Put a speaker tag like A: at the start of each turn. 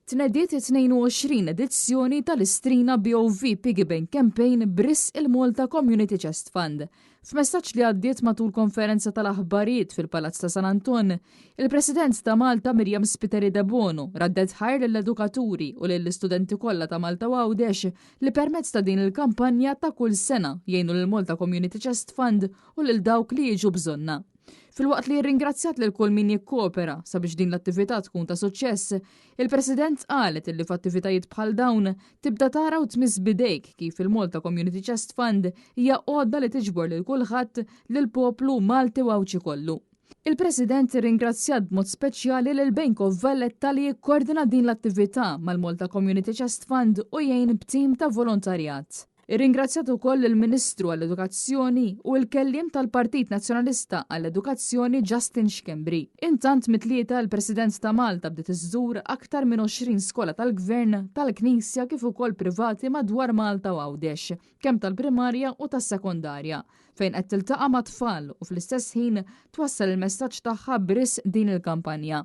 A: Tnediet it-22 edizzjoni tal-Istrina BOV Piggy Bank Campaign b'risq il-Malta Community Chest Fund. F'messaġġ li għaddiet matul konferenza tal-aħbarijiet fil-Palazz ta' San Anton, il-President ta' Malta Miriam Spiteri Debono raddet ħajr lill-edukaturi u lill-istudenti kollha ta' Malta u Għawdex li permezz ta' din il-kampanja ta' kull sena jgħinu lill-Malta Community Chest Fund u lil dawk li jiġu bżonnha. Filwaqt li rringrazzjat lil kull min jikkopera sabiex din l-attività tkun ta' suċċess, il-President qalet illi f'attivitajiet bħal dawn tibda tara u tmiss b'idejk kif il-Malta Community Chest Fund hija għodda li tiġbor lil kulħadd lill-poplu Malti u Għawdxi kollu. Il-President irringrazzjat b'mod speċjali lil Bank of Valletta li jikkordina din l-attività mal-Malta Community Chest Fund u jgħin b'tim ta' volontarjat. Irringrazzjat ukoll lill-Ministru għall-Edukazzjoni u l-Kelliem tal-Partit Nazzjonalista għall-Edukazzjoni Justin Schembri. Intant mit-Tlieta l-President ta' Malta bdiet iżżur aktar minn 20 skola tal-Gvern, tal-Knisja kif ukoll privati madwar Malta u Għawdex, kemm tal-primarja u tas-sekondarja, fejn qed tiltaqa' mat-tfal u fl-istess ħin twassal il-messaġġ tagħha b'risq din il-kampanja.